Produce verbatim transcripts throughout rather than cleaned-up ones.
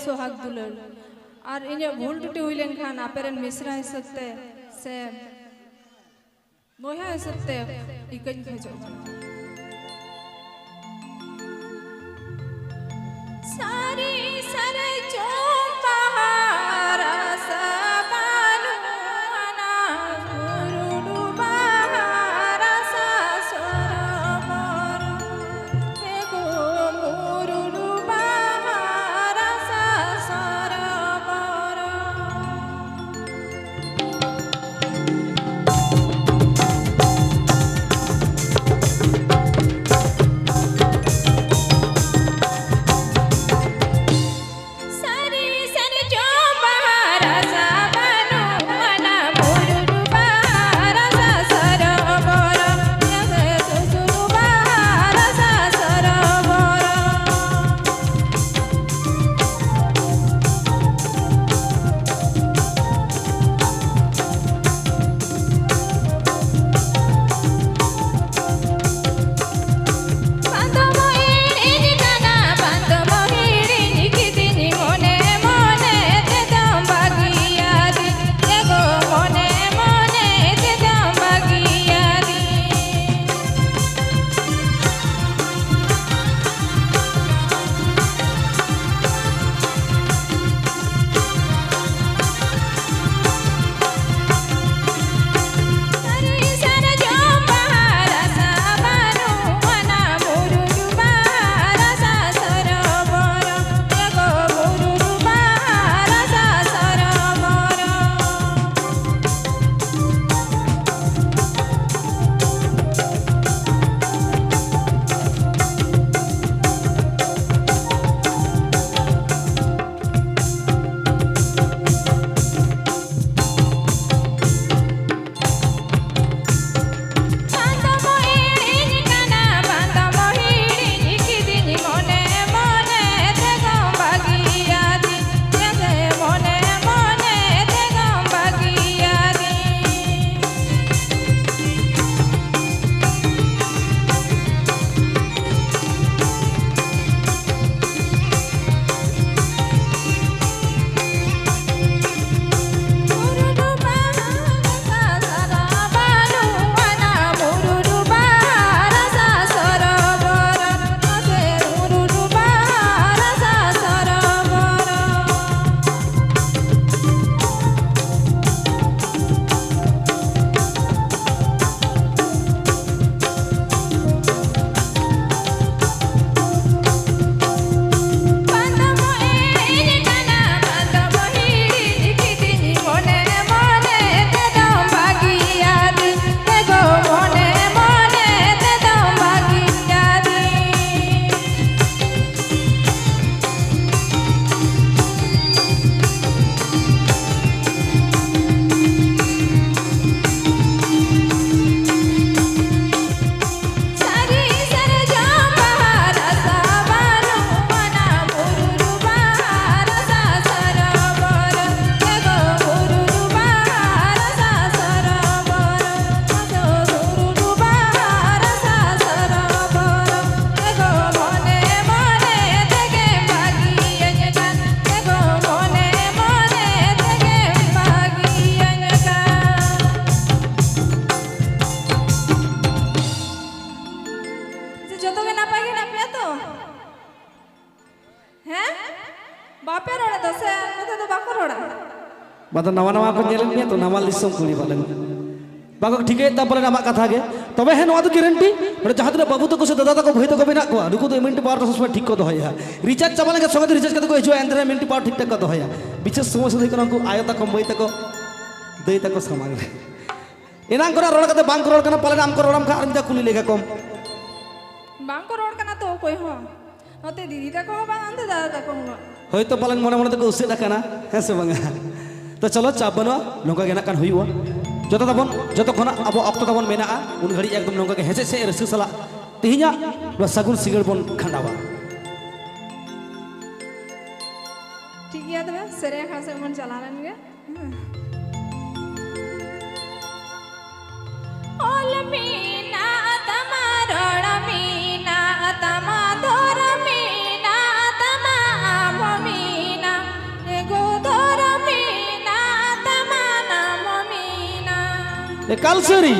ᱥᱚᱦᱟᱜᱽ ᱫᱩᱞᱟᱹᱲ᱾ ᱟᱨ ᱤᱧᱟᱹᱜ ᱵᱷᱩᱞ ᱴᱩᱴᱤ ᱦᱩᱭ ᱞᱮᱱᱠᱷᱟᱱ ᱟᱯᱮ ᱨᱮᱱ ᱢᱤᱥᱨᱟ ᱦᱤᱥᱟᱹᱵ ᱛᱮ ᱥᱮ ᱵᱚᱭᱦᱟ ᱦᱤᱥᱟᱹᱵ ᱛᱮ ᱤᱠᱟᱹᱧ ᱠᱷᱚᱡᱚᱜ ᱠᱟᱱᱟ᱾ ᱥᱟᱹᱨᱤ ᱥᱟᱨᱡᱚᱢ ᱵᱟᱦᱟ ᱨᱟᱥᱟ ᱵᱟᱹᱱᱩᱜᱼᱟᱱᱟ, ᱢᱩᱨᱩᱰᱩ ᱵᱟᱦᱟ ᱨᱟᱥᱟ ᱥᱚᱨᱚᱵᱚᱨᱚ᱾ ᱦᱮ ᱜᱳ ᱢᱩᱨᱩᱰᱩ ᱵᱟᱦᱟ ᱨᱟᱥᱟ ᱥᱚᱨᱚᱵᱚᱨᱚ᱾ ᱟᱫᱚ ᱱᱟᱣᱟ ᱱᱟᱣᱟ ᱠᱚ ᱧᱮᱞᱮᱫ ᱢᱮᱭᱟ ᱛᱚ, ᱱᱟᱢᱟᱞ ᱫᱤᱥᱚᱢ ᱠᱩᱲᱤ ᱯᱟᱞᱮᱱ᱾ ᱵᱟᱠᱚ ᱴᱷᱤᱠᱟᱹᱭᱮᱫ ᱛᱟᱢ ᱯᱟᱞᱮᱱ ᱟᱢᱟᱜ ᱠᱟᱛᱷᱟ ᱜᱮ᱾ ᱛᱚᱵᱮ ᱦᱮᱸ, ᱱᱚᱣᱟ ᱫᱚ ᱜᱮᱨᱮᱱᱴᱤ, ᱱᱚᱰᱮ ᱡᱟᱦᱟᱸ ᱛᱤᱱᱟᱹᱜ ᱵᱟᱹᱵᱩ ᱛᱟᱠᱚ ᱥᱮ ᱫᱟᱫᱟ ᱛᱟᱠᱚ, ᱵᱷᱟᱹᱭ ᱛᱟᱠᱚ ᱢᱮᱱᱟᱜ ᱠᱚᱣᱟ, ᱱᱩᱠᱩ ᱫᱚ immunity power ᱫᱚ ᱥᱚᱵᱽ ᱥᱚᱢᱚᱭ ᱴᱷᱤᱠ ᱠᱚ ᱫᱚᱦᱚᱭᱟ᱾ ᱨᱤᱪᱟᱨᱡᱽ ᱪᱟᱵᱟ ᱞᱮᱱᱠᱷᱟᱱ ᱥᱚᱸᱜᱮ ᱛᱮ ᱨᱤᱪᱟᱨᱡᱽ ᱠᱟᱛᱮ ᱠᱚ ᱦᱤᱡᱩᱜᱼᱟ, ᱮᱱᱛᱮ ᱨᱮᱦᱚᱸ immunity power ᱴᱷᱤᱠ ᱴᱷᱟᱠ ᱠᱚ ᱫᱚᱦᱚᱭᱟ᱾ ᱵᱤᱥᱮᱥ ᱥᱚᱢᱚᱥᱥᱟ ᱫᱚ ᱦᱩᱭᱩᱜ ᱠᱟᱱᱟ ᱩᱱᱠᱩ ᱟᱭᱳ ᱛᱟᱠᱚ, ᱢᱟᱹᱭ ᱛᱟᱠᱚ, ᱫᱟᱹᱭ ᱛᱟᱠᱚ ᱥᱟᱢᱟᱝ ᱨᱮ᱾ ᱮᱱᱟᱝ ᱠᱷᱚᱱᱟᱜ ᱨᱚᱲ ᱠᱟᱛᱮ ᱵᱟᱝ ᱠᱚ ᱨᱚᱲ ᱠᱟᱱᱟ, ᱯᱟᱞᱮᱱ ᱟᱢ ᱠᱚ ᱨᱚᱲᱟᱢ ᱠᱷᱟᱱ ᱟᱨ ᱢᱤᱫ ᱫᱷᱟᱣ ᱠᱩᱞᱤ ᱞᱮᱜᱟ ᱠᱚᱢ᱾ ᱵᱟᱝ ᱠᱚ ᱨᱚᱲ ᱠᱟᱱᱟ ᱛᱚ ᱚᱠᱚᱭ ᱦᱚᱸ᱾ ᱱᱚᱛᱮ ᱫᱤᱫᱤ ᱛᱟᱠᱚ ᱦᱚᱸ ᱵᱟᱝ, ᱚᱱᱛᱮ ᱫᱟᱫᱟ ᱛᱟᱠᱚ ᱦᱚᱸ ᱵᱟᱝ᱾ ᱦᱳᱭᱛᱳ ᱯᱟᱞᱮᱱ ᱢᱚᱱᱮ ᱢᱚᱱᱮ ᱛᱮᱠᱚ ᱩᱥᱟᱹᱫ ᱟᱠᱟᱱᱟ, ᱦᱮᱸ ᱥᱮ ᱵᱟᱝᱟ? ᱛᱚ ᱪᱚᱞᱚ, ᱪᱟᱯ ᱵᱟᱹᱱᱩᱜᱼᱟ, ᱱᱚᱝᱠᱟ ᱜᱮ ᱱᱟᱜ ᱠᱷᱟᱱ ᱦᱩᱭᱩᱜᱼᱟ᱾ ᱡᱚᱛᱚ ᱛᱟᱵᱚᱱ, ᱡᱚᱛᱚ ᱠᱷᱚᱱᱟᱜ ᱟᱵᱚ ᱚᱠᱛᱚ ᱛᱟᱵᱚᱱ ᱢᱮᱱᱟᱜᱼᱟ, ᱩᱱ ᱜᱷᱟᱹᱲᱤᱡ ᱮᱠᱫᱚᱢ ᱱᱚᱝᱠᱟ ᱜᱮ ᱦᱮᱸᱥᱮᱡ ᱥᱮᱡ ᱨᱟᱹᱥᱠᱟᱹ ᱥᱟᱞᱟᱜ ᱛᱮᱦᱮᱧᱟᱜ ᱱᱚᱣᱟ ᱥᱟᱹᱜᱩᱱ ᱥᱤᱸᱜᱟᱹᱲ ᱵᱚᱱ ᱠᱷᱟᱸᱰᱟᱣᱟ᱾ ᱴᱷᱤᱠ ᱜᱮᱭᱟ, ᱛᱚᱵᱮ ᱥᱮᱨᱮᱧ ᱟᱠᱷᱲᱟ ᱥᱮᱫ ᱵᱚᱱ ᱪᱟᱞᱟᱣ ᱞᱮᱱ ᱜᱮ᱾ ᱚᱞ ᱢᱮᱱᱟᱜ ᱛᱟᱢᱟ, ᱨᱚᱲ ᱢᱮᱱᱟᱜ ᱛᱟᱢᱟ, ᱫᱷᱚᱨᱚᱢ ᱢᱮᱱᱟᱜ ᱛᱟᱢᱟ, ᱟᱢ ᱢᱮᱱᱟᱢ, ᱮᱜᱳ ᱫᱷᱚᱨᱚᱢ ᱢᱮᱱᱟᱜ ᱛᱟᱢᱟ, ᱱᱟᱢ ᱢᱮᱱᱟᱢ᱾ ᱮᱠᱟᱞ ᱥᱟᱹᱨᱤ᱾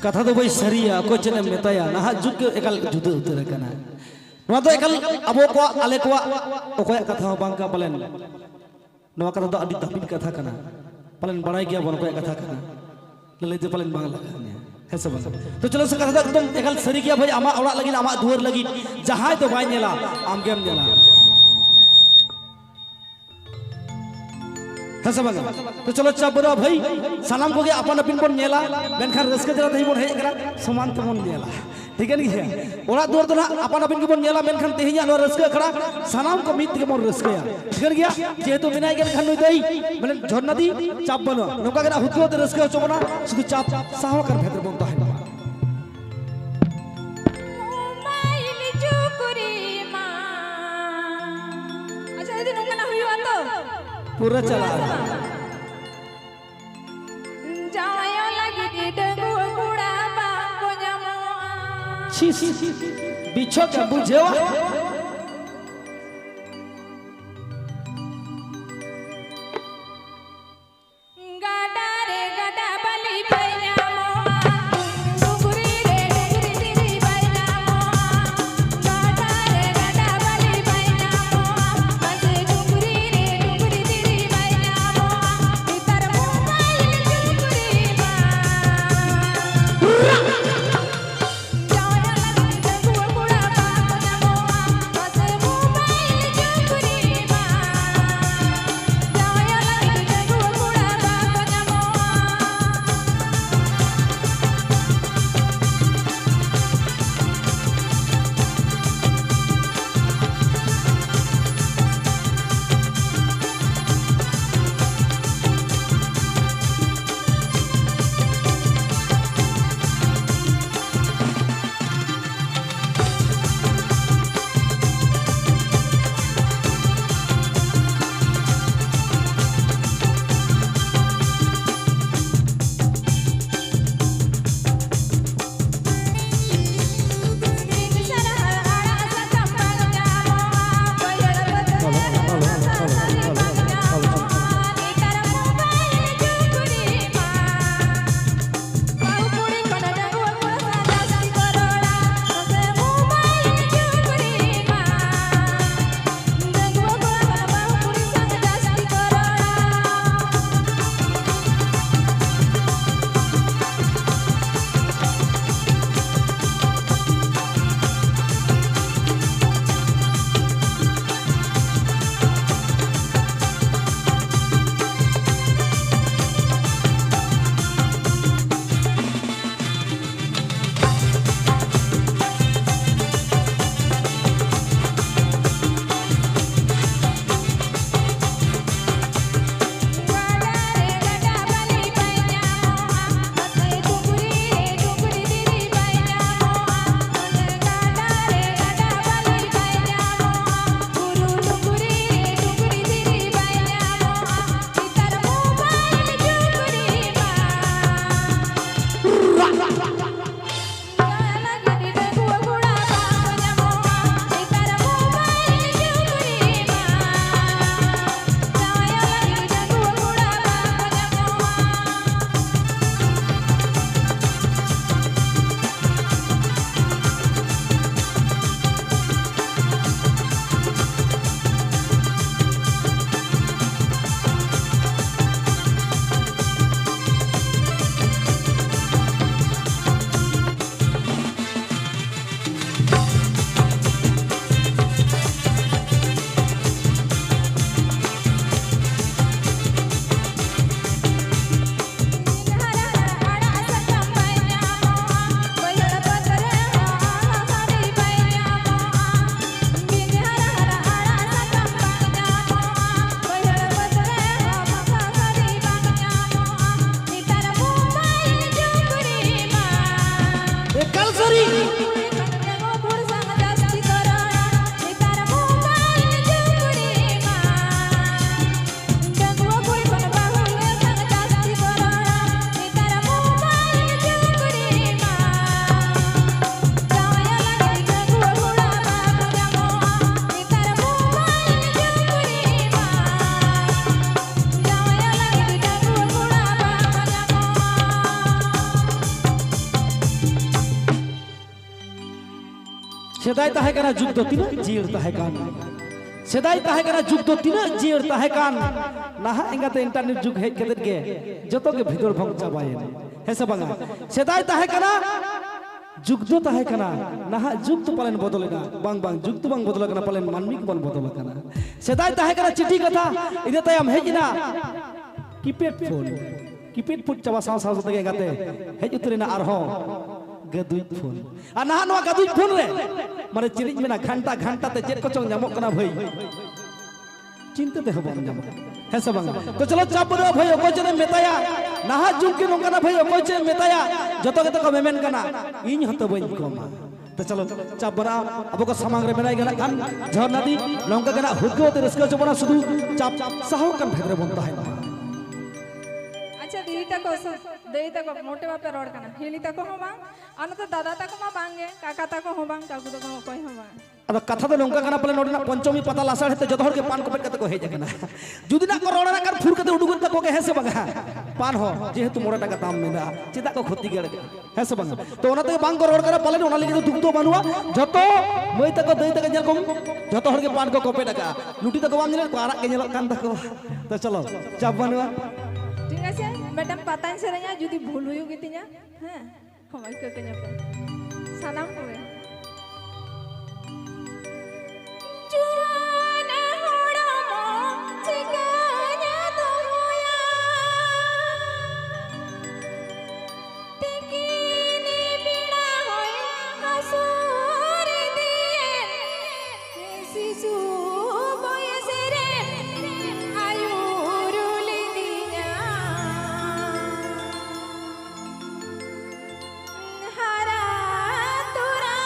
ᱠᱟᱛᱷᱟ ᱫᱚ ᱵᱟᱹᱭ ᱥᱟᱹᱨᱤᱭᱟ, ᱚᱠᱚᱭ ᱪᱮᱫ ᱮᱢ ᱢᱮᱛᱟᱭᱟ, ᱱᱟᱦᱟᱜ ᱡᱩᱜᱽ ᱜᱮ ᱮᱠᱟᱞ ᱡᱩᱫᱟᱹ ᱩᱛᱟᱹᱨ ᱟᱠᱟᱱᱟ᱾ ᱱᱚᱣᱟ ᱫᱚ ᱮᱠᱟᱞ ᱟᱵᱚ ᱠᱚᱣᱟᱜ, ᱟᱞᱮ ᱠᱚᱣᱟᱜ ᱚᱠᱚᱭᱟᱜ ᱠᱟᱛᱷᱟ ᱦᱚᱸ ᱵᱟᱝ ᱠᱟᱱᱟ ᱯᱟᱞᱮᱱ᱾ ᱱᱚᱣᱟ ᱠᱟᱛᱷᱟ ᱫᱚ ᱟᱹᱰᱤ ᱫᱟᱹᱵᱤᱱ ᱠᱟᱛᱷᱟ ᱠᱟᱱᱟ, ᱯᱟᱞᱮᱱ ᱵᱟᱲᱟᱭ ᱜᱮᱭᱟ ᱵᱚᱱ ᱚᱠᱚᱭᱟᱜ ᱠᱟᱛᱷᱟ ᱠᱟᱱᱟ, ᱞᱟᱹᱞᱟᱹᱭ ᱛᱮ ᱯᱟᱞᱮᱱ ᱵᱟᱝ ᱞᱟᱜᱟᱜ ᱠᱟᱱᱟ᱾ ᱦᱮᱸ ᱥᱮ ᱵᱟᱝ? ᱛᱚ ᱪᱚᱞᱚ ᱥᱮ, ᱠᱟᱛᱷᱟ ᱫᱚ ᱮᱠᱫᱚᱢ ᱮᱠᱟᱞ ᱥᱟᱹᱨᱤ ᱜᱮᱭᱟ ᱵᱷᱟᱹᱭ, ᱟᱢᱟᱜ ᱚᱲᱟᱜ ᱞᱟᱹᱜᱤᱫ, ᱟᱢᱟᱜ ᱫᱩᱣᱟᱹᱨ ᱞᱟᱹᱜᱤᱫ ᱡᱟᱦᱟᱸᱭ ᱫᱚ ᱵᱟᱭ ᱧᱮᱞᱟ, ᱟᱢ ᱜᱮᱢ ᱧᱮᱞᱟ᱾ ᱦᱮᱸ ᱥᱮ ᱵᱟᱝ? ᱛᱚ ᱪᱚᱞᱚ ᱪᱟᱯ ᱵᱟᱹᱱᱩᱜᱼᱟ ᱵᱷᱟᱹᱭ, ᱥᱟᱱᱟᱢ ᱠᱚᱜᱮ ᱟᱯᱟᱱ ᱟᱹᱯᱤᱱ ᱵᱚᱱ ᱧᱮᱞᱟ, ᱢᱮᱱᱠᱷᱟᱱ ᱨᱟᱹᱥᱠᱟᱹ ᱡᱟᱞᱟ ᱛᱮᱦᱮᱧ ᱵᱚᱱ ᱦᱮᱡ ᱟᱠᱟᱱᱟ, ᱥᱚᱢᱟᱱ ᱛᱮᱵᱚᱱ ᱧᱮᱞᱟ᱾ ᱴᱷᱤᱠᱟᱹᱱ ᱜᱮᱭᱟ? ᱚᱲᱟᱜ ᱫᱩᱣᱟᱹᱨ ᱫᱚ ᱱᱟᱦᱟᱜ ᱟᱯᱟᱱ ᱟᱹᱯᱤᱱ ᱜᱮᱵᱚᱱ ᱧᱮᱞᱟ, ᱢᱮᱱᱠᱷᱟᱱ ᱛᱮᱦᱮᱧᱟᱜ ᱱᱚᱣᱟ ᱨᱟᱹᱥᱠᱟᱹ ᱟᱠᱷᱲᱟ ᱥᱟᱱᱟᱢ ᱠᱚ ᱢᱤᱫ ᱛᱮᱜᱮ ᱵᱚᱱ ᱨᱟᱹᱥᱠᱟᱹᱭᱟ᱾ ᱴᱷᱤᱠᱟᱹᱱ ᱜᱮᱭᱟ? ᱡᱮᱦᱮᱛᱩ ᱢᱮᱱᱟᱭ ᱠᱟᱱ ᱠᱷᱟᱱ ᱱᱩᱭ ᱫᱟᱹᱭ, ᱢᱟᱱᱮ ᱡᱷᱚᱨᱱᱟᱫᱤ, ᱪᱟᱯ ᱵᱟᱹᱱᱩᱜᱼᱟ᱾ ᱱᱚᱝᱠᱟ ᱜᱮ ᱱᱟᱦᱟᱜ ᱦᱩᱫᱠᱟᱹ ᱟᱛᱮ ᱨᱟᱹᱥᱠᱟᱹ ᱦᱚᱪᱚ ᱵᱚᱱᱟ, ᱥᱩᱫᱷᱩ ᱪᱟᱯ ᱥᱟᱦᱟᱣ ᱟᱠᱟᱱ ᱵᱷᱮᱫ ᱨᱮᱵᱚᱱ ᱛᱟᱦᱮᱱ ᱢᱟ᱾ ᱢᱳᱵᱟᱭᱤᱞ ᱪᱩᱠᱨᱤ ᱢᱟ᱾ ᱟᱪᱪᱷᱟ, ᱡᱩᱫᱤ ᱱᱚᱝᱠᱟᱱᱟᱜ ᱦᱩᱭᱩᱜᱼᱟ ᱛᱚ? ᱯᱩᱨᱟᱹ ᱪᱟᱞᱟᱜᱼᱟ᱾ ᱡᱟᱶᱟᱭᱚᱜ ᱞᱟᱹᱜᱤᱫ ᱰᱟᱺᱜᱩᱣᱟᱹ ᱠᱚᱲᱟ ᱵᱟᱝ ᱠᱚ ᱧᱟᱢᱚᱜᱼᱟ᱾ ᱪᱷᱤᱥ, ᱵᱤᱪᱷᱚᱠ ᱮ ᱵᱩᱡᱷᱟᱹᱣᱟ᱾ ᱜᱟᱰᱟ ᱨᱮ ᱜᱟᱰᱟ ᱵᱟᱹᱞᱤ ᱵᱟᱭ ᱧᱟᱢᱚᱜᱼᱟ, ᱰᱩᱝᱨᱤ ᱨᱮ ᱰᱩᱝᱨᱤ ᱫᱷᱤᱨᱤ ᱵᱟᱭ ᱧᱟᱢᱚᱜᱼᱟ᱾ ᱜᱟᱰᱟ ᱨᱮ ᱜᱟᱰᱟ ᱵᱟᱹᱞᱤ ᱵᱟᱭ ᱧᱟᱢᱚᱜᱼᱟ, ᱢᱟᱥᱮ ᱰᱩᱝᱨᱤ ᱨᱮ ᱰᱩᱝᱨᱤ ᱫᱷᱤᱨᱤ ᱵᱟᱭ ᱧᱟᱢᱚᱜᱼᱟ᱾ ᱱᱮᱛᱟᱨ ᱢᱳᱵᱟᱭᱤᱞ ᱡᱩᱜᱽ ᱨᱮᱢᱟ ᱡᱟᱶᱟᱭ ᱞᱟᱹᱜᱤᱫ ᱰᱟᱺᱜᱩᱣᱟᱹ ᱠᱚᱲᱟ ᱵᱟᱠᱚ ᱧᱟᱢᱚᱜᱼᱟ᱾ ᱥᱮᱫᱟᱭ ᱛᱟᱦᱮᱸ ᱠᱟᱱᱟ ᱡᱩᱜᱽ ᱫᱚ ᱛᱤᱱᱟᱹᱜ ᱡᱤᱭᱟᱹᱲ ᱛᱟᱦᱮᱸ ᱠᱟᱱ᱾ ᱥᱮᱫᱟᱭ ᱛᱟᱦᱮᱸ ᱠᱟᱱᱟ ᱡᱩᱜᱽ ᱫᱚ ᱛᱤᱱᱟᱹᱜ ᱡᱤᱭᱟᱹᱲ ᱛᱟᱦᱮᱸ ᱠᱟᱱ᱾ ᱱᱟᱦᱟᱜ ᱮᱸᱜᱟᱛᱮ internet ᱡᱩᱜᱽ ᱦᱮᱡ ᱠᱟᱛᱮᱫ ᱜᱮ ᱡᱚᱛᱚ ᱜᱮ ᱵᱷᱤᱸᱫᱟᱹᱲ ᱵᱷᱚᱝ ᱪᱟᱵᱟᱭᱮᱱ᱾ ᱦᱮᱸ ᱥᱮ ᱵᱟᱝᱟ? ᱥᱮᱫᱟᱭ ᱛᱟᱦᱮᱸ ᱠᱟᱱᱟ ᱡᱩᱜᱽ ᱫᱚ ᱛᱟᱦᱮᱸ ᱠᱟᱱᱟ, ᱱᱟᱦᱟᱜ ᱡᱩᱜᱽ ᱫᱚ ᱯᱟᱞᱮᱱ ᱵᱚᱫᱚᱞᱮᱱᱟ᱾ ᱵᱟᱝ, ᱵᱟᱝ, ᱡᱩᱜᱽ ᱫᱚ ᱵᱟᱝ ᱵᱚᱫᱚᱞ ᱟᱠᱟᱱᱟ, ᱯᱟᱞᱮᱱ ᱢᱟᱹᱱᱢᱤ ᱜᱮᱵᱚᱱ ᱵᱚᱫᱚᱞ ᱟᱠᱟᱱᱟ᱾ ᱥᱮᱫᱟᱭ ᱛᱟᱦᱮᱸ ᱠᱟᱱᱟ ᱪᱤᱴᱷᱤ ᱠᱟᱛᱷᱟ, ᱤᱱᱟᱹ ᱛᱟᱭᱚᱢ ᱦᱮᱡ ᱮᱱᱟ keypad phone᱾ Keypad phone ᱪᱟᱵᱟ ᱥᱟᱶ ᱥᱟᱶ ᱛᱮᱜᱮ ᱜᱟᱛᱮ ᱦᱮᱡ ᱩᱛᱟᱹᱨ ᱮᱱᱟ ᱟᱨᱦᱚᱸ ᱜᱟᱹᱫᱩᱡ phone᱾ ᱟᱨ ᱱᱟᱦᱟᱜ ᱱᱚᱣᱟ ᱜᱟᱹᱫᱩᱡ phone ᱨᱮ ᱢᱟᱱᱮ ᱪᱮᱫ ᱤᱧ ᱢᱮᱱᱟ, ᱜᱷᱟᱱᱴᱟ ᱜᱷᱟᱱᱴᱟ ᱛᱮ ᱪᱮᱫ ᱠᱚᱪᱚᱝ ᱧᱟᱢᱚᱜ ᱠᱟᱱᱟ ᱵᱷᱟᱹᱭ, ᱪᱤᱱᱛᱟᱹ ᱛᱮᱦᱚᱸ ᱵᱟᱢ ᱧᱟᱢᱟ᱾ ᱦᱮᱸ ᱥᱮ ᱵᱟᱝ? ᱛᱚ ᱪᱚᱞᱚ ᱪᱟᱯ ᱵᱟᱹᱱᱩᱜᱼᱟ ᱵᱷᱟᱹᱭ, ᱚᱠᱚᱭ ᱪᱮᱫ ᱮᱢ ᱢᱮᱛᱟᱭᱟ? ᱱᱟᱦᱟᱜ ᱡᱩᱜᱽ ᱜᱮ ᱱᱚᱝᱠᱟᱱᱟ ᱵᱷᱟᱹᱭ, ᱚᱠᱚᱭ ᱪᱮᱫ ᱮᱢ ᱢᱮᱛᱟᱭᱟ? ᱡᱚᱛᱚ ᱜᱮᱛᱚ ᱠᱚ ᱢᱮᱢᱮᱱ ᱠᱟᱱᱟ, ᱤᱧ ᱦᱚᱸᱛᱚ ᱵᱟᱹᱧ ᱠᱚᱢᱟ᱾ ᱛᱚ ᱪᱚᱞᱚ ᱪᱟᱯ ᱵᱟᱹᱱᱩᱜᱼᱟ, ᱟᱵᱚ ᱠᱚ ᱥᱟᱢᱟᱝ ᱨᱮ ᱢᱮᱱᱟᱭ ᱜᱮ ᱱᱟᱜ ᱠᱷᱟᱱ ᱡᱷᱚᱨᱱᱟᱫᱤ, ᱱᱚᱝᱠᱟ ᱜᱮ ᱱᱟᱜ ᱦᱩᱫᱽᱜᱟᱹᱣ ᱛᱮ ᱨᱟᱹᱥᱠᱟᱹ ᱦᱚᱪᱚ ᱵᱚᱱᱟ, ᱥᱩᱫᱷᱩ ᱪᱟᱯ ᱥᱟᱦᱟᱣ ᱠᱟᱱ ᱵᱷᱮᱫ ᱨᱮᱵᱚᱱ ᱛᱟᱦᱮᱱᱟ᱾ ᱟᱪᱪᱷᱟ, ᱫᱤᱫᱤ ᱛᱟᱠᱚ, ᱥᱚ-, ᱫᱟᱹᱭ ᱛᱟᱠᱚ ᱢᱚᱴᱮ ᱵᱟᱯᱮ ᱨᱚᱲ ᱠᱟᱱᱟ, ᱦᱤᱞᱤ ᱛᱟᱠᱚ ᱦᱚᱸ ᱵᱟᱝ, ᱟᱨ ᱱᱚᱛᱮ ᱫᱟᱫᱟ ᱛᱟᱠᱚ ᱢᱟ ᱵᱟᱝ ᱜᱮ, ᱠᱟᱠᱟ ᱛᱟᱠᱚ ᱦᱚᱸ ᱵᱟᱝ, ᱠᱟᱠᱩ ᱛᱟᱠᱚ ᱦᱚᱸ ᱚᱠᱚᱭ ᱦᱚᱸ ᱵᱟᱝ᱾ ᱟᱫᱚ ᱠᱟᱛᱷᱟ ᱫᱚ ᱱᱚᱝᱠᱟ ᱠᱟᱱᱟ, ᱯᱟᱞᱮ ᱱᱚᱰᱮᱱᱟᱜ ᱯᱚᱧᱪᱚᱢᱤ ᱯᱟᱛᱟ ᱞᱟᱥᱟᱲ ᱦᱮᱡ ᱛᱮ ᱡᱚᱛᱚ ᱦᱚᱲ ᱜᱮ ᱯᱟᱱ ᱠᱚᱯᱮᱫ ᱠᱟᱛᱮ ᱠᱚ ᱦᱮᱡ ᱟᱠᱟᱱᱟ᱾ ᱡᱩᱫᱤ ᱱᱟᱜ ᱠᱚ ᱨᱚᱲ ᱮᱱᱟ ᱠᱷᱟᱱ ᱯᱷᱩᱨ ᱠᱟᱛᱮ ᱩᱰᱩᱠᱚᱜ ᱛᱟᱠᱚ ᱜᱮ, ᱦᱮᱸ ᱥᱮ ᱵᱟᱝᱟ? ᱯᱟᱱ ᱦᱚᱸ ᱡᱮᱦᱮᱛᱩ ᱢᱚᱬᱮ ᱴᱟᱠᱟ ᱫᱟᱢ ᱢᱮᱱᱟᱜᱼᱟ, ᱪᱮᱫᱟᱜ ᱠᱚ ᱠᱷᱚᱛᱤ ᱜᱮᱭᱟ? ᱦᱮᱸ ᱥᱮ ᱵᱟᱝᱟ? ᱛᱚ ᱚᱱᱟ ᱛᱮᱜᱮ ᱵᱟᱝ ᱠᱚ ᱨᱚᱲ ᱠᱟᱱᱟ, ᱯᱟᱞᱮᱱ ᱚᱱᱟ ᱞᱟᱹᱜᱤᱫ ᱫᱚ ᱫᱩᱠ ᱫᱚ ᱵᱟᱹᱱᱩᱜᱼᱟ᱾ ᱡᱚᱛᱚ ᱢᱟᱹᱭ ᱛᱟᱠᱚ ᱫᱟᱹᱭ ᱛᱟᱠᱚ ᱧᱮᱞ ᱠᱚᱢ, ᱡᱚᱛᱚ ᱦᱚᱲ ᱜᱮ ᱯᱟᱱ ᱠᱚ ᱠᱚᱯᱮᱫ ᱟᱠᱟᱫᱼᱟ᱾ ᱞᱩᱴᱤ ᱛᱟᱠᱚ ᱵᱟᱢ ᱧᱮᱞᱮᱫ ᱠᱚᱣᱟ, ᱟᱨᱟᱜ ᱜᱮ ᱧᱮᱞᱚᱜ ᱠᱟᱱ ᱛᱟᱠᱚᱣᱟ᱾ ᱛᱚ ᱪᱚᱞᱚ, ᱪᱟᱯ ᱵᱟᱹᱱᱩᱜᱼᱟ᱾ ᱴᱷᱤᱠ ᱟᱪᱷᱮ, ᱢᱤᱫᱴᱟᱝ ᱯᱟᱛᱟᱧ ᱥᱮᱨᱮᱧᱟ, ᱡᱩᱫᱤ ᱵᱷᱩᱞ ᱦᱩᱭᱩᱜ ᱜᱮᱛᱤᱧᱟ, ᱦᱮᱸ, ᱠᱷᱚᱢᱟ ᱠᱟᱹᱧᱟᱯᱮ ᱥᱟᱱᱟᱢ ᱠᱚᱜᱮ᱾ ᱡᱩᱣᱟᱹᱱ ᱦᱚᱲᱢᱚ ᱪᱤᱠᱟᱹᱧ ᱫᱚᱦᱚᱭᱟ? ᱛᱤᱠᱤᱱ ᱵᱮᱲᱟ ᱦᱚᱭ ᱦᱟᱹᱥᱩᱨ ᱤᱫᱤᱭᱮᱱ, ᱥᱤᱥᱩ ᱵᱚᱭᱮᱥ ᱨᱮ ᱟᱹᱭᱩᱨ ᱞᱤᱫᱤᱧᱟ᱾ ᱦᱟᱨᱟ ᱛᱚᱨᱟ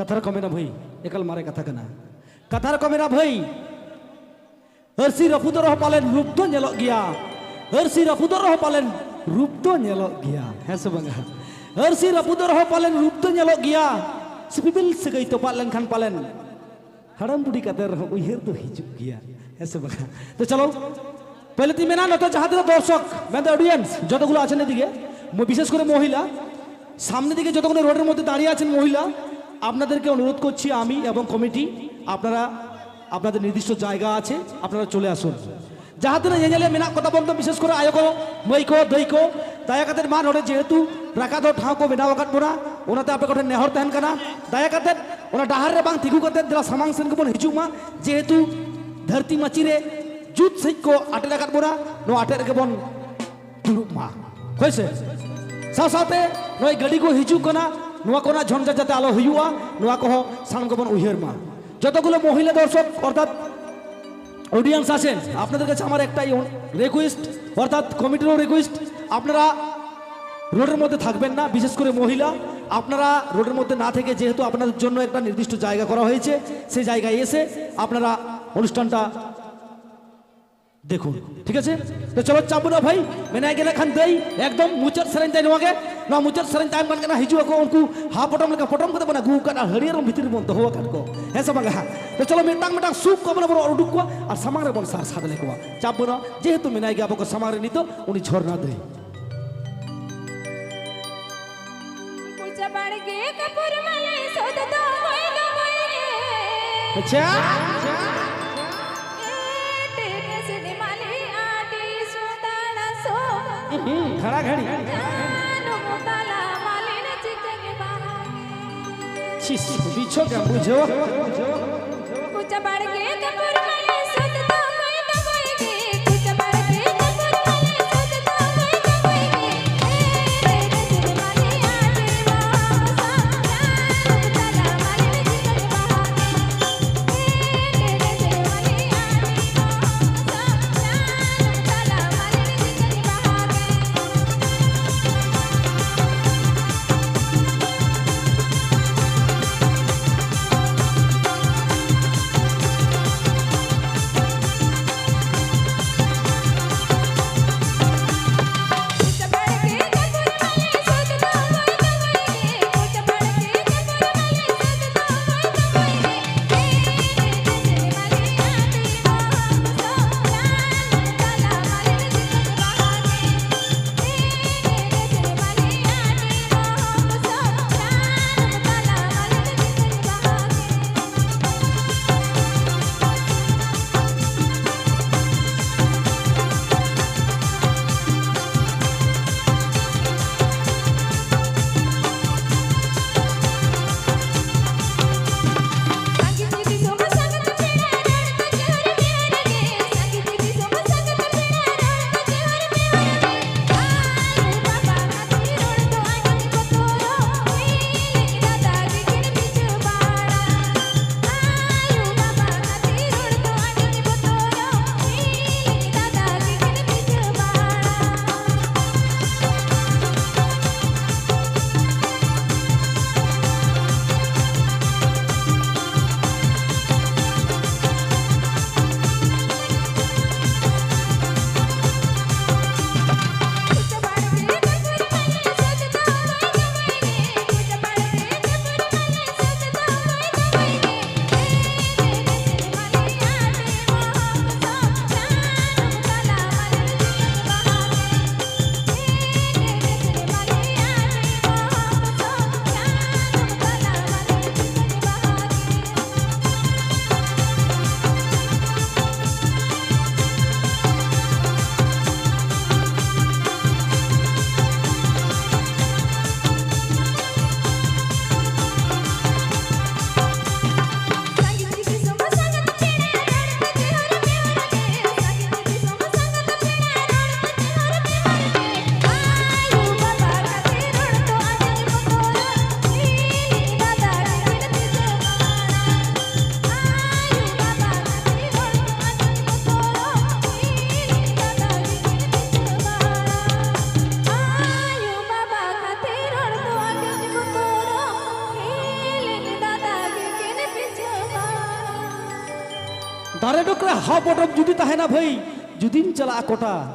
ᱠᱟᱛᱷᱟ ᱨᱮᱠᱚ ᱢᱮᱱᱟ ᱵᱷᱟᱹᱭ, ᱮᱠᱟᱞ ᱢᱟᱨᱮ ᱠᱟᱛᱷᱟ ᱠᱟᱱᱟ᱾ ᱠᱟᱛᱷᱟ ᱨᱮᱠᱚ ᱢᱮᱱᱟ ᱵᱷᱟᱹᱭ, ᱟᱹᱨᱥᱤ ᱨᱟᱹᱯᱩᱫᱚᱜ ᱨᱮᱦᱚᱸ ᱯᱟᱞᱮᱱ ᱨᱩᱯ ᱫᱚ ᱧᱮᱞᱚᱜ ᱜᱮᱭᱟ᱾ ᱟᱹᱨᱥᱤ ᱨᱟᱹᱯᱩᱫᱚᱜ ᱨᱮᱦᱚᱸ ᱯᱟᱞᱮᱱ ᱨᱩᱯ ᱫᱚ ᱧᱮᱞᱚᱜ ᱜᱮᱭᱟ, ᱦᱮᱸ ᱥᱮ ᱵᱟᱝᱟ? ᱟᱹᱨᱥᱤ ᱨᱟᱹᱯᱩᱫᱚᱜ ᱨᱮᱦᱚᱸ ᱯᱟᱞᱮᱱ ᱨᱩᱯ ᱫᱚ ᱧᱮᱞᱚᱜ ᱜᱮᱭᱟ᱾ ᱥᱤᱯᱤᱵᱤᱞ ᱥᱟᱹᱜᱟᱹᱭ ᱛᱚᱯᱟᱜ ᱞᱮᱱᱠᱷᱟᱱ ᱯᱟᱞᱮᱱ ᱦᱟᱲᱟᱢ ᱵᱩᱰᱷᱤ ᱠᱟᱛᱮ ᱨᱮᱦᱚᱸ ᱩᱭᱦᱟᱹᱨ ᱫᱚ ᱦᱤᱡᱩᱜ ᱜᱮᱭᱟ, ᱦᱮᱸ ᱥᱮ ᱵᱟᱝᱟ? ᱛᱚ ᱪᱚᱞᱚ, ᱯᱟᱦᱞᱮ ᱛᱤᱧ ᱢᱮᱱᱟ, ᱱᱚᱛᱮ ᱡᱟᱦᱟᱸ ᱛᱤᱱᱟᱹᱜ ᱫᱚᱨᱥᱚᱠ, ᱢᱮᱱᱫᱚ ᱚᱰᱤᱭᱮᱱᱥ, যতগুলো আছেন এদিকে, ম-, বিশেষ করে মহিলা, সামনের দিকে যতগুলো রোডের মধ্যে দাঁড়িয়ে আছেন মহিলা, আপনাদেরকে অনুরোধ করছি আমি এবং কমিটি, আপনারা আপনাদের নির্দিষ্ট জায়গা আছে, আপনারা চলে আসুন। ᱡᱟᱦᱟᱸ ᱛᱤᱱᱟᱹᱜ ᱧᱮᱧᱮᱞᱤᱭᱟᱹ ᱢᱮᱱᱟᱜ ᱠᱚᱛᱟ ᱵᱚᱱ ᱫᱚ, ᱵᱤᱥᱮᱥ ᱠᱚᱨᱮ ᱟᱭᱳ ᱠᱚ, ᱢᱟᱹᱭ ᱠᱚ, ᱫᱟᱹᱭ ᱠᱚ, ᱫᱟᱭᱟ ᱠᱟᱛᱮᱫ ᱢᱟ ᱱᱚᱰᱮ ᱡᱮᱦᱮᱛᱩ ᱨᱟᱠᱟ ᱫᱚ ᱴᱷᱟᱶ ᱠᱚ ᱵᱮᱱᱟᱣ ᱟᱠᱟᱫ ᱵᱚᱱᱟ, ᱚᱱᱟᱛᱮ ᱟᱯᱮ ᱠᱚᱴᱷᱮᱱ ᱱᱮᱦᱚᱨ ᱛᱟᱦᱮᱱ ᱠᱟᱱᱟ, ᱫᱟᱭᱟ ᱠᱟᱛᱮᱫ ᱚᱱᱟ ᱰᱟᱦᱟᱨ ᱨᱮ ᱵᱟᱝ ᱛᱤᱸᱜᱩ ᱠᱟᱛᱮᱫ ᱫᱮᱞᱟ ᱥᱟᱢᱟᱝ ᱥᱮᱱ ᱜᱮᱵᱚᱱ ᱦᱤᱡᱩᱜ ᱢᱟ, ᱡᱮᱦᱮᱛᱩ ᱫᱷᱟᱹᱨᱛᱤ ᱢᱟᱹᱪᱤ ᱨᱮ ᱡᱩᱛ ᱥᱟᱺᱦᱤᱡ ᱠᱚ ᱟᱴᱮᱫ ᱟᱠᱟᱫ ᱵᱚᱱᱟ, ᱱᱚᱣᱟ ᱟᱴᱮᱫ ᱨᱮᱜᱮ ᱵᱚᱱ ᱫᱩᱲᱩᱵ ᱢᱟ᱾ ᱦᱳᱭ ᱥᱮ? ᱥᱟᱶ ᱥᱟᱶᱛᱮ ᱱᱚᱜᱼᱚᱭ ᱜᱟᱹᱰᱤ ᱠᱚ ᱦᱤᱡᱩᱜ ᱠᱟᱱᱟ, ᱱᱚᱣᱟ ᱠᱚᱨᱮᱱᱟᱜ ᱡᱷᱚᱧᱡᱷᱟᱴ ᱡᱟᱛᱮ ᱟᱞᱚ ᱦᱩᱭᱩᱜᱼᱟ, ᱱᱚᱣᱟ ᱠᱚᱦᱚᱸ ᱥᱟᱱᱟᱢ ᱠᱚᱵᱚᱱ ᱩᱭᱦᱟᱹᱨ ᱢᱟ। যতগুলো মহিলা দর্শক অর্থাৎ অডিয়েন্স আছেন, আপনাদের কাছে আমার একটাই অনু-, রিকোয়েস্ট, অর্থাৎ কমিটিরও রিকোয়েস্ট, আপনারা রোডের মধ্যে থাকবেন না, বিশেষ করে মহিলা। আপনারা রোডের মধ্যে না থেকে, যেহেতু আপনাদের জন্য একটা নির্দিষ্ট জায়গা করা হয়েছে, সেই জায়গায় এসে আপনারা অনুষ্ঠানটা দেখুন, ঠিক আছে? ᱛᱚ ᱪᱚᱞᱚ ᱪᱟᱵᱚᱱᱟ ᱵᱷᱟᱹᱭ, ᱢᱮᱱᱟᱭ ᱜᱮ ᱱᱟᱜ ᱠᱷᱟᱱ ᱫᱟᱹᱭ, ᱮᱠᱫᱚᱢ ᱢᱩᱪᱟᱹᱫ ᱥᱮᱨᱮᱧ ᱛᱟᱭ ᱱᱚᱣᱟ ᱜᱮ᱾ ᱱᱚᱣᱟ ᱢᱩᱪᱟᱹᱫ ᱥᱮᱨᱮᱧ ᱛᱟᱭᱚᱢ ᱠᱟᱱ ᱠᱟᱱᱟ, ᱦᱤᱡᱩᱜ ᱟᱠᱚ ᱩᱱᱠᱩ ᱦᱟᱯᱚᱴᱚᱢ ᱞᱮᱠᱟ ᱯᱚᱴᱚᱢ ᱠᱟᱛᱮ ᱵᱚᱱ ᱟᱹᱜᱩ ᱟᱠᱟᱫ ᱟᱨ ᱦᱟᱹᱨᱭᱟᱹᱲ ᱵᱷᱤᱛᱤᱨ ᱨᱮᱵᱚᱱ ᱫᱚᱦᱚ ᱟᱠᱟᱫ ᱠᱚ, ᱦᱮᱸ ᱥᱮ ᱵᱟᱝᱟ? ᱛᱚ ᱪᱚᱞᱚ ᱢᱤᱫᱴᱟᱝ ᱢᱤᱫᱴᱟᱝ ᱥᱩᱠ ᱠᱚ ᱵᱚᱱ ᱩᱰᱩᱠ ᱠᱚᱣᱟ ᱟᱨ ᱥᱟᱢᱟᱝ ᱨᱮᱵᱚᱱ ᱥᱟᱨ ᱥᱟᱰᱮ ᱞᱮᱠᱚᱣᱟ᱾ ᱪᱟᱵᱚᱱᱟ, ᱡᱮᱦᱮᱛᱩ ᱢᱮᱱᱟᱭ ᱜᱮ ᱟᱵᱚ ᱠᱚ ᱥᱟᱢᱟᱝ ᱨᱮ ᱱᱤᱛᱚᱜ ᱩᱱᱤ ᱡᱷᱚᱨᱱᱟ ᱫᱟᱹᱭ᱾ ᱠᱚᱪᱟ ᱵᱟᱲᱜᱮ ᱠᱟᱹᱯᱩᱨ ᱢᱟᱞᱮ ᱥᱚᱫ ᱫᱚ ᱜᱚᱭ ᱫᱚ ᱜᱚᱭ ᱨᱮ᱾ ᱟᱪᱪᱷᱟ᱾ ᱮᱴᱮ ᱥᱤᱫᱤ ᱢᱟᱞᱮ ᱟᱹᱰᱤ ᱥᱩᱫᱟᱲᱟ ᱥᱚ᱾ ᱦᱩᱸ, ᱜᱷᱟᱲᱟ ᱜᱷᱟᱲᱤ᱾ ᱡᱟᱱᱩ ᱢᱩᱛᱟᱞᱟ ᱢᱟᱞᱮ ᱨᱮ ᱪᱤᱠᱟᱹ ᱜᱮ ᱵᱟᱦᱟ ᱜᱮ᱾ ᱪᱤᱥ, ᱵᱤᱪᱷᱚ ᱜᱮᱢ ᱵᱩᱡᱷᱟᱹᱣᱟ᱾ ᱠᱚᱪᱟ ᱵᱟᱲᱜᱮ ᱠᱟᱹᱯᱩᱨ ᱢᱟᱞᱮ ᱥᱚᱫ ᱫᱚ ᱜᱚᱭ ᱫᱚ ᱜᱚᱭ ᱜᱮ᱾ ᱠᱚᱪᱟ ᱵᱟᱲᱜᱮ ᱠᱟᱹᱯᱩᱨ ᱢᱟᱞᱮ ᱥᱚᱫ ᱫᱚ ᱜᱚᱭ ᱫᱚ ᱜᱚᱭ ᱜᱮ᱾ ᱮ ᱨᱮ ᱨᱮ ᱥᱤᱨᱢᱟᱞᱮ ᱟᱡᱮ ᱵᱟᱵᱟ ᱥᱟᱢᱡᱟᱱ ᱛᱟᱞᱟ ᱢᱟᱞᱮ ᱪᱤᱠᱟᱹ ᱵᱟᱦᱟ ᱜᱮ᱾ ᱮ ᱨᱮ ᱨᱮ ᱥᱤᱨᱢᱟᱞᱮ ᱟᱡᱮ ᱵᱟᱵᱟ ᱥᱟᱢᱡᱟᱱ ᱛᱟᱞᱟ ᱢᱟᱞᱮ ᱪᱤᱠᱟᱹ ᱵᱟᱦᱟ ᱜᱮ᱾ ᱦᱟᱯ ᱵᱚᱴᱚᱢ ᱡᱩᱫᱤ ᱛᱟᱦᱮᱱᱟ ᱵᱷᱟᱹᱭ, ᱡᱩᱫᱤᱢ ᱪᱟᱞᱟᱜᱼᱟ ᱠᱚᱴᱟ᱾